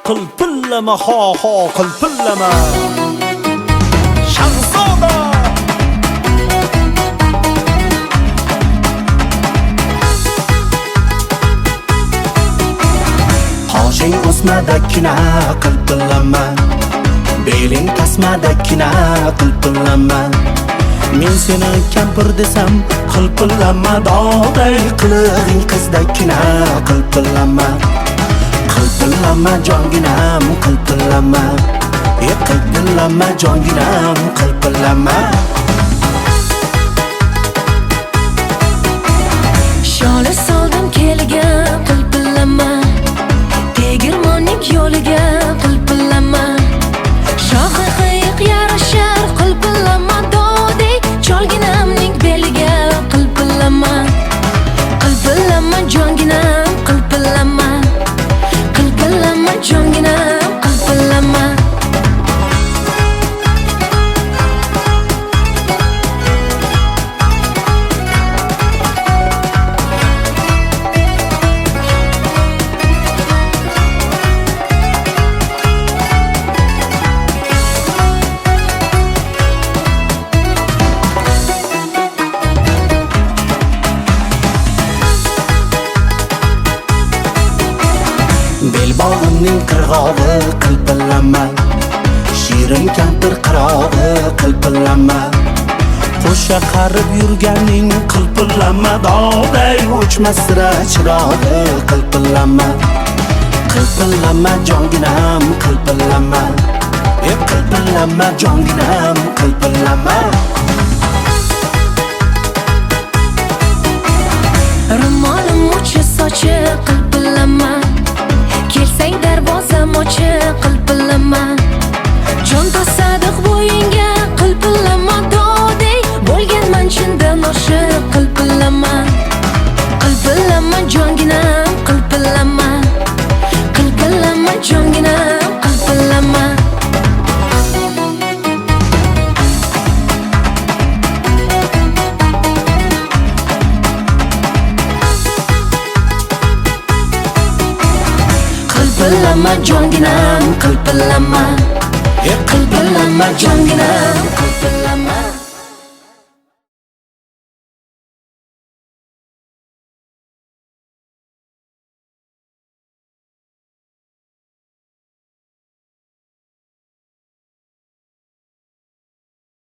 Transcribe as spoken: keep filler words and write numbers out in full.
قىلپىللىما، ھا، ھا، قىلپىللىما. شاھزادا. قاشىڭ ئوسمىدەككىنە قىلپىللىما. بېلىڭ تاسمىدەككىنە قىلپىللىما. مەن سېنىڭ كەمپىر دېسەم، قىلپىللىما، دادەي قىلىغىن قىزدەككىنە، قىلپىللىما. قىلپىللىما جانگىنەم، قىلپىللىما. ئى، قىلپىللىما جانگىنەم، قىلپىللىما. شالا سالدىم كېلىگە، قىلپىللىما. تېگىرماننىڭ يولىگە قىلپىللىما. شاخى قېيىق يارىشار قىلپىللىما، دادەي چالگىنەمنىڭ بېلىگە قىلپىللىما. قىلپىللىما جانگىنەم، قىلپىللىما. قىلپىللىما جانگىنەم، قىلپىللىما. بېلباغنىڭ قىرغاقى قىلپىللىما، شېرىن كەمپىر قىراغى قىلپىللىما. قوشاق قارىپ يۈرگەننىڭ قىلپىللىما، دادەي ئۆچمەس سىرا چىراغى قىلپىللىما. قىلپىللىما جانگىنەم، قىلپىللىما. ئى، قىلپىللىما جانگىنەم، قىلپىللىما. رومالىم ئۇچى ساچى قىلپىللىما. كەلسەڭ دەرۋازام ئاچىق قىلپىللىما. جان تاسادىق بويۇڭغا قىلپىللىما، دادەي بولغانمەن چىندىن ئاشىق قىلپىللىما. قىلپىللىما جانگىنەم، قىلپىللىما. قىلپىللىما جانگىنەم، قىلپىللىما. قىلپىللىما جانگىنەم، قىلپىللىما. ئى، قىلپىللىما جانگىنەم، قىلپىللىما.